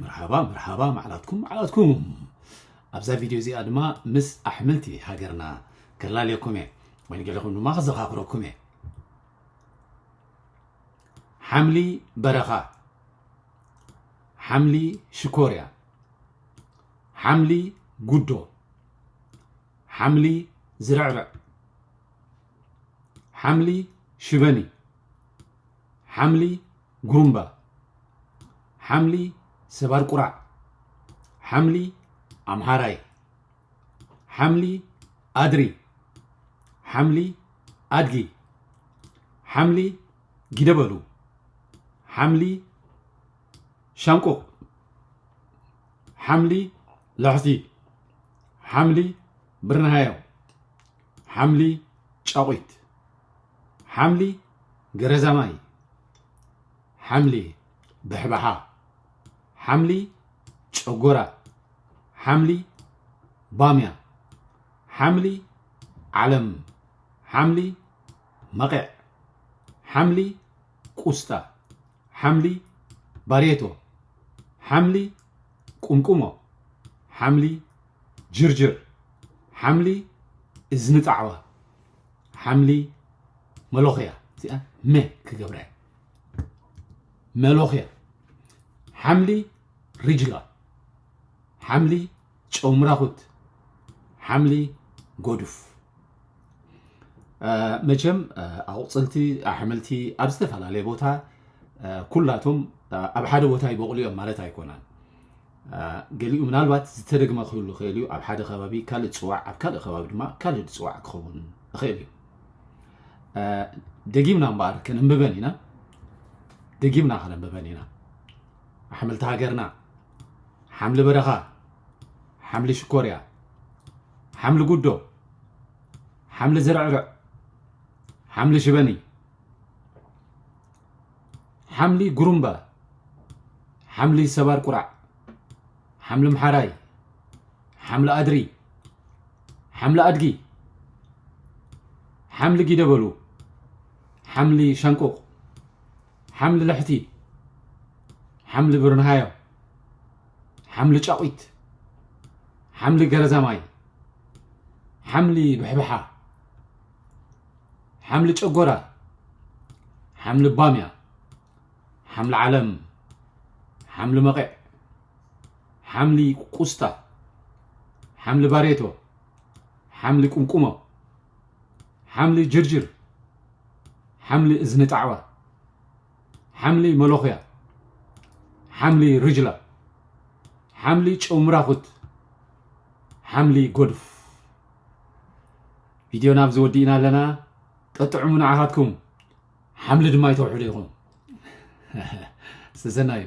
መርሓባ መርሓባ፣ ማዕላትኩም ማዕላትኩም። ኣብዛ ቪድዮ እዚኣ ድማ ምስ ኣሕምልቲ ሃገርና ከላልየኩም እየ፣ ወይ ንገለኹም ድማ ከዘኻኽረኩም እየ። ሓምሊ በረኻ፣ ሓምሊ ሽኮርያ፣ ሓምሊ ጉዶ፣ ሓምሊ ዝርዕርዕ፣ ሓምሊ ሽበኒ፣ ሓምሊ ጉሩምባ፣ ሓምሊ ሰባር ቁራዕ፣ ሓምሊ ኣምሓራይ፣ ሓምሊ ኣድሪ፣ ሓምሊ ኣድጊ፣ ሓምሊ ጊደበሉ፣ ሓምሊ ሻንቁቕ፣ ሓምሊ ላሕሲ፣ ሓምሊ ብርንሃዮ፣ ሓምሊ ጫቑት፣ ሓምሊ ገረዛማይ፣ ሓምሊ ብሕባሓ፣ ሓምሊ ጨጎራ፣ ሓምሊ ባምያ፣ ሓምሊ ዓለም፣ ሓምሊ መቒዕ፣ ሓምሊ ቁስጣ፣ ሓምሊ ባሬቶ፣ ሓምሊ ቁምቁሞ፣ ሓምሊ ጅርጅር፣ ሓምሊ እዝኒ ጣዕዋ፣ ሓምሊ መሎኽያ። እዚኣ መ ክገብራ እየ። መሎኽያ፣ ሓምሊ ሪጅላ፣ ሓምሊ ጨው ምራኹት፣ ሓምሊ ጎዱፍ። መቸም ኣቑፅልቲ፣ ኣሕምልቲ ኣብ ዝተፈላለየ ቦታ ኩላቶም ኣብ ሓደ ቦታ ይበቑሉ እዮም ማለት ኣይኮነን። ገሊኡ ምናልባት ዝተደግመ ክህሉ ይኽእል እዩ። ኣብ ሓደ ከባቢ ካልእ ፅዋዕ፣ ኣብ ካልእ ከባቢ ድማ ካልእ ፅዋዕ ክኸውን ይኽእል እዩ። ደጊምና እምበኣር ከነንብበን ኢና። ደጊምና ከነንብበን ኢና። ኣሕምልቲ ሃገርና፣ ሓምሊ በረኻ፣ ሓምሊ ሽኮርያ፣ ሓምሊ ጉዶ፣ ሓምሊ ዝርዕርዕ፣ ሓምሊ ሽበኒ፣ ሓምሊ ጉሩምባ፣ ሓምሊ ሰባር ቁራዕ፣ ሓምሊ ምሓራይ፣ ሓምሊ ኣድሪ፣ ሓምሊ ኣድጊ፣ ሓምሊ ጊደበሉ፣ ሓምሊ ሸንቁቕ፣ ሓምሊ ልሕቲ፣ ሓምሊ ብርንሃዮ፣ ሓምሊ ጫቑት፣ ሓምሊ ገረዛማይ፣ ሓምሊ ብሕብሓ፣ ሓምሊ ጨጎራ፣ ሓምሊ ባምያ፣ ሓምሊ ዓለም፣ ሓምሊ መቒዕ፣ ሓምሊ ቁስጣ፣ ሓምሊ ባሬቶ፣ ሓምሊ ቁምቁሞ፣ ሓምሊ ጅርጅር፣ ሓምሊ እዝኒ ጣዕዋ፣ ሓምሊ መሎኽያ፣ ሓምሊ ርጅላ፣ ሓምሊ ጨው ምራኹት፣ ሓምሊ ጎድፍ። ቪድዮና ኣብዚ ወዲእና ኣለና። ጠጥዕሙ ንዓኻትኩም፣ ሓምሊ ድማ ይተውሕዶ ኢኹም። ሰሰናዩ።